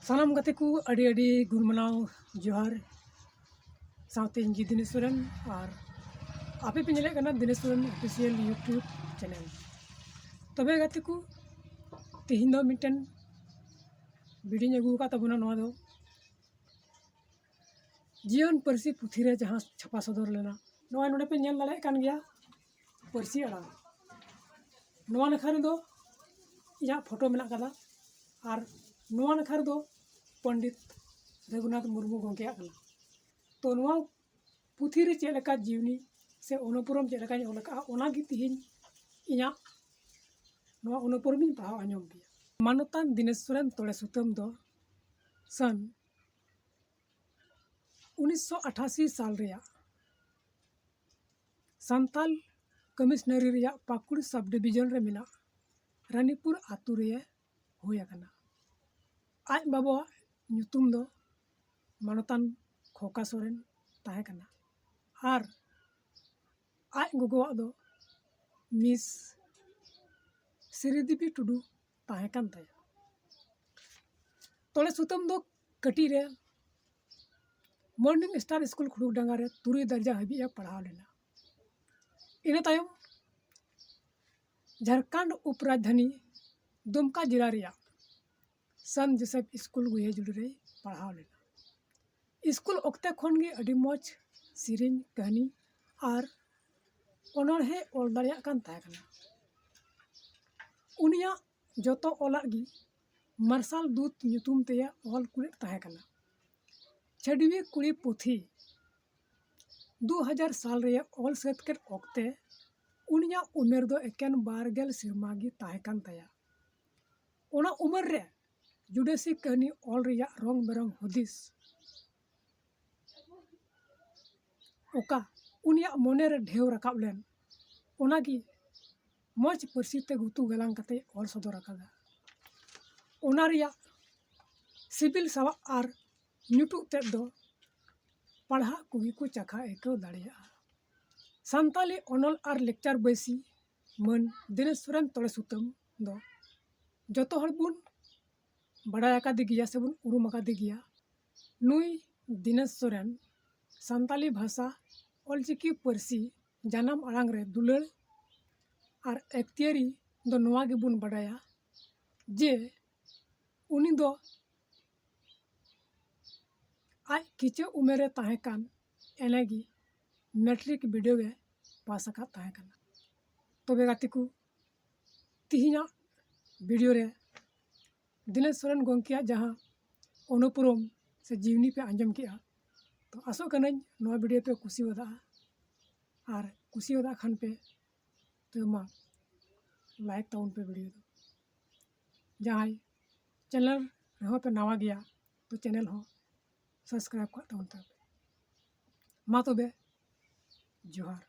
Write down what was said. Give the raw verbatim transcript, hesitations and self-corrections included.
ᱥᱟᱱᱟᱢ ᱜᱟᱛᱮ ᱠᱚ ᱟᱹᱰᱤ ᱟᱹᱰᱤ ᱜᱩᱱ ᱢᱟᱱᱟᱣ ᱡᱚᱦᱟᱨ᱾ ᱥᱟᱶᱛᱮ ᱤᱧ ᱜᱮ ᱫᱤᱱᱮᱥ ᱥᱚᱨᱮᱱ, ᱟᱨ ᱟᱯᱮ ᱯᱮ ᱧᱮᱞᱮᱫ ᱠᱟᱱᱟ Dinesh Soren official YouTube channel. ᱛᱚᱵᱮ ᱜᱟᱛᱮ ᱠᱚ, ᱛᱮᱦᱮᱧ ᱫᱚ ᱢᱤᱫᱴᱮᱱ ᱵᱷᱤᱰᱤᱭᱳᱧ ᱟᱹᱜᱩ ᱟᱠᱟᱫ ᱛᱟᱵᱚᱱᱟ᱾ ᱱᱚᱣᱟ ᱫᱚ ᱡᱤᱭᱚᱱ ᱯᱟᱹᱨᱥᱤ ᱯᱩᱛᱷᱤ ᱨᱮ ᱡᱟᱦᱟᱸ ᱪᱷᱟᱯᱟ ᱥᱚᱫᱚᱨ ᱞᱮᱱᱟ, ᱱᱚᱜᱼᱚᱭ ᱱᱚᱰᱮ ᱯᱮ ᱧᱮᱞ ᱫᱟᱲᱮᱭᱟᱜ ᱠᱟᱱ ᱜᱮᱭᱟ, ᱯᱟᱹᱨᱥᱤ ᱟᱲᱟᱝ᱾ ᱱᱚᱣᱟ ᱱᱟᱠᱷᱟ ᱨᱮᱫᱚ ᱤᱧᱟᱹᱜ ᱯᱷᱳᱴᱳ ᱢᱮᱱᱟᱜ ᱠᱟᱫᱟ, ᱟᱨ ᱱᱚᱣᱟ ᱱᱟᱠᱷᱟ ᱨᱮᱫᱚ ᱯᱚᱱᱰᱤᱛ ᱨᱚᱜᱷᱩᱱᱟᱛᱷ ᱢᱩᱨᱢᱩ ᱜᱚᱢᱠᱮᱭᱟᱜ ᱠᱟᱱᱟ᱾ ᱛᱚ, ᱱᱚᱣᱟ ᱯᱩᱛᱷᱤ ᱨᱮ ᱪᱮᱫ ᱞᱮᱠᱟ ᱡᱤᱣᱱᱤ ᱥᱮ ᱚᱱᱩᱯᱩᱨᱩᱢ ᱪᱮᱫ ᱞᱮᱠᱟᱧ ᱚᱞ ᱟᱠᱟᱫᱼᱟ, ᱚᱱᱟᱜᱮ ᱛᱮᱦᱮᱧ ᱤᱧᱟᱹᱜ ᱱᱚᱣᱟ ᱚᱱᱩᱯᱩᱨᱩᱢᱤᱧ ᱯᱟᱲᱦᱟᱣ ᱟᱸᱡᱚᱢ ᱯᱮᱭᱟ᱾ ᱢᱟᱱᱚᱛᱟᱱ ᱫᱤᱱᱮᱥ ᱥᱚᱨᱮᱱ ᱛᱚᱲᱮ ᱥᱩᱛᱟᱹᱢ ᱫᱚ ᱥᱚᱱ ᱩᱱᱤᱥᱥᱚ ᱟᱴᱷᱟᱥᱤ ᱥᱟᱞ ᱨᱮᱭᱟᱜ ᱥᱟᱱᱛᱟᱞ ᱠᱚᱢᱤᱥᱱᱟᱨᱤ ᱨᱮᱭᱟᱜ ᱯᱟᱹᱠᱩᱲ ᱥᱟᱵ ᱰᱤᱵᱤᱡᱚᱱ ᱨᱮ ᱢᱮᱱᱟᱜ ᱨᱟᱱᱤᱯᱩᱨ ᱟᱛᱳ ᱨᱮ ᱦᱩᱭ ᱟᱠᱟᱱᱟ᱾ ᱟᱡ ᱵᱟᱵᱟᱣᱟᱜ ᱧᱩᱛᱩᱢ ᱫᱚ ᱢᱟᱱᱚᱛᱟᱱ ᱠᱷᱚᱠᱟ ᱥᱚᱨᱮᱱ ᱛᱟᱦᱮᱸ ᱠᱟᱱᱟ, ᱟᱨ ᱟᱡ ᱜᱚᱜᱚᱣᱟᱜ ᱫᱚ ᱢᱤᱥ ᱥᱨᱤᱫᱮᱵᱤ ᱴᱩᱰᱩ ᱛᱟᱦᱮᱸ ᱠᱟᱱ ᱛᱟᱭᱟ᱾ ᱛᱚᱲᱮ ᱥᱩᱛᱟᱹᱢ ᱫᱚ ᱠᱟᱹᱴᱤᱡ ᱨᱮ ᱢᱚᱨᱱᱤᱝ ᱥᱴᱟᱨ ᱥᱠᱩᱞ ᱠᱷᱩᱲᱩᱠᱰᱟᱸᱜᱟ ᱨᱮ ᱛᱩᱨᱩᱭ ᱫᱟᱨᱡᱟ ᱦᱟᱹᱵᱤᱡ ᱮ ᱯᱟᱲᱦᱟᱣ ᱞᱮᱱᱟ᱾ ᱤᱱᱟᱹ ᱛᱟᱭᱚᱢ ᱡᱷᱟᱲᱠᱷᱚᱸᱰ ᱩᱯᱨᱟᱡᱽᱫᱷᱟᱱᱤ ᱫᱩᱢᱠᱟ ᱡᱮᱞᱟ ᱨᱮᱭᱟᱜ ᱥᱟᱱ ᱡᱳᱥᱮᱯ ᱥᱠᱩᱞ ᱜᱩᱭᱟᱹᱡᱩᱲᱤ ᱨᱮᱭ ᱯᱟᱲᱦᱟᱣ ᱞᱮᱱᱟ᱾ ᱥᱠᱩᱞ ᱚᱠᱛᱮ ᱠᱷᱚᱱ ᱜᱮ ᱟᱹᱰᱤ ᱢᱚᱡᱽ ᱥᱮᱨᱮᱧ, ᱠᱟᱹᱦᱱᱤ ᱟᱨ ᱚᱱᱚᱬᱦᱮ ᱚᱞ ᱫᱟᱲᱮᱭᱟᱜ ᱠᱟᱱ ᱛᱟᱦᱮᱸ ᱠᱟᱱᱟ᱾ ᱩᱱᱤᱭᱟᱜ ᱡᱚᱛᱚ ᱚᱞᱟᱜ ᱜᱮ ᱢᱟᱨᱥᱟᱞ ᱫᱩᱛ ᱧᱩᱛᱩᱢ ᱛᱮᱭ ᱚᱞ ᱠᱩᱞᱮᱫ ᱛᱟᱦᱮᱸ ᱠᱟᱱᱟ᱾ ᱪᱷᱟᱹᱰᱣᱤ ᱠᱩᱲᱤ ᱯᱩᱛᱷᱤ ᱫᱩ ᱦᱟᱡᱟᱨ ᱥᱟᱞ ᱨᱮ ᱚᱞ ᱥᱟᱹᱛ ᱠᱮᱫ ᱚᱠᱛᱮ ᱩᱱᱤᱭᱟᱜ ᱩᱢᱮᱨ ᱫᱚ ᱮᱠᱮᱱ ᱵᱟᱨ ᱜᱮᱞ ᱥᱮᱨᱢᱟ ᱜᱮ ᱛᱟᱦᱮᱸ ᱠᱟᱱ ᱛᱟᱭᱟ᱾ ᱚᱱᱟ ᱩᱢᱮᱨ ᱨᱮ ᱡᱩᱰᱟᱹᱥᱤ ᱠᱟᱹᱦᱱᱤ ᱚᱞ ᱨᱮᱭᱟᱜ ᱨᱚᱝ ᱵᱮᱨᱚᱝ ᱦᱩᱫᱤᱥ ᱚᱠᱟ ᱩᱱᱤᱭᱟᱜ ᱢᱚᱱᱮ ᱨᱮ ᱰᱷᱮᱣ ᱨᱟᱠᱟᱵ ᱞᱮᱱ, ᱚᱱᱟᱜᱮ ᱢᱚᱡᱽ ᱯᱟᱹᱨᱥᱤ ᱛᱮ ᱜᱩᱛᱩ ᱜᱟᱞᱟᱝ ᱠᱟᱛᱮ ᱚᱞ ᱥᱚᱫᱚᱨ ᱟᱠᱟᱫᱟ᱾ ᱚᱱᱟ ᱨᱮᱭᱟᱜ ᱥᱤᱵᱤᱞ ᱥᱟᱵᱟᱜ ᱟᱨ ᱧᱩᱴᱩᱜ ᱛᱮᱫ ᱫᱚ ᱯᱟᱲᱦᱟᱜ ᱠᱚᱜᱮ ᱠᱚ ᱪᱟᱠᱷᱟ ᱟᱹᱭᱠᱟᱹᱣ ᱫᱟᱲᱮᱭᱟᱜᱼᱟ᱾ ᱥᱟᱱᱛᱟᱞᱤ ᱚᱱᱚᱞ ᱟᱨ ᱞᱮᱠᱪᱟᱨ ᱵᱟᱹᱭᱥᱤ ᱢᱟᱹᱱ ᱫᱤᱱᱮᱥ ᱥᱚᱨᱮᱱ ᱛᱚᱲᱮ ᱥᱩᱛᱟᱹᱢ ᱫᱚ ᱡᱚᱛᱚ ᱦᱚᱲ ᱵᱚᱱ ᱵᱟᱲᱟᱭ ᱟᱠᱟᱫᱮ ᱜᱮᱭᱟ ᱥᱮᱵᱚᱱ ᱩᱨᱩᱢ ᱟᱠᱟᱫᱮ ᱜᱮᱭᱟ᱾ ᱱᱩᱭ ᱫᱤᱱᱮᱥ ᱥᱚᱨᱮᱱ ᱥᱟᱱᱛᱟᱞᱤ ᱵᱷᱟᱥᱟ, ᱚᱞᱪᱤᱠᱤ ᱯᱟᱹᱨᱥᱤ, ᱡᱟᱱᱟᱢ ᱟᱲᱟᱝ ᱨᱮ ᱫᱩᱞᱟᱹᱲ ᱟᱨ ᱮᱠᱛᱤᱭᱟᱹᱨᱤ ᱫᱚ ᱱᱚᱣᱟ ᱜᱮᱵᱚᱱ ᱵᱟᱰᱟᱭᱟ ᱡᱮ ᱩᱱᱤ ᱫᱚ ᱟᱡ ᱠᱤᱪᱟᱹ ᱩᱢᱮᱨ ᱨᱮ ᱛᱟᱦᱮᱸ ᱠᱟᱱ ᱮᱱᱮᱜᱮ ᱢᱮᱴᱨᱤᱠ ᱵᱤᱰᱟᱹᱣ ᱮ ᱯᱟᱥ ᱟᱠᱟᱫ ᱛᱟᱦᱮᱸ ᱠᱟᱱᱟ᱾ ᱛᱚᱵᱮ ᱜᱟᱛᱮ ᱠᱚ, ᱛᱤᱦᱤᱧᱟᱜ ᱵᱷᱤᱰᱤᱭᱳ ᱨᱮ ᱫᱤᱱᱮᱥ ᱥᱚᱨᱮᱱ ᱜᱚᱢᱠᱮᱭᱟᱜ ᱡᱟᱦᱟᱸ ᱚᱱᱩᱯᱩᱨᱩᱢ ᱥᱮ ᱡᱤᱣᱱᱤ ᱯᱮ ᱟᱸᱡᱚᱢ ᱠᱮᱜᱼᱟ, ᱛᱚ ᱟᱥᱚᱜ ᱠᱟᱹᱱᱟᱹᱧ ᱱᱚᱣᱟ ᱵᱷᱤᱰᱤᱭᱳ ᱯᱮ ᱠᱩᱥᱤᱭᱟᱫᱟ᱾ ᱟᱨ ᱠᱩᱥᱤᱭᱟᱫᱟ ᱠᱷᱟᱱ ᱯᱮ ᱛᱚᱵᱮ ᱢᱟ ᱞᱟᱭᱤᱠ ᱛᱟᱵᱚᱱ ᱯᱮ ᱵᱷᱤᱰᱤᱭᱳ ᱫᱚ᱾ ᱡᱟᱦᱟᱸᱭ ᱪᱮᱱᱮᱞ ᱨᱮᱦᱚᱸ ᱯᱮ ᱱᱟᱣᱟ ᱜᱮᱭᱟ, ᱛᱚ ᱪᱮᱱᱮᱞ ᱦᱚᱸ ᱥᱟᱵᱥᱠᱨᱟᱭᱤᱵ ᱠᱟᱜ ᱛᱟᱵᱚᱱ ᱯᱮ᱾ ᱢᱟ ᱛᱚᱵᱮ, ᱡᱚᱦᱟᱨ᱾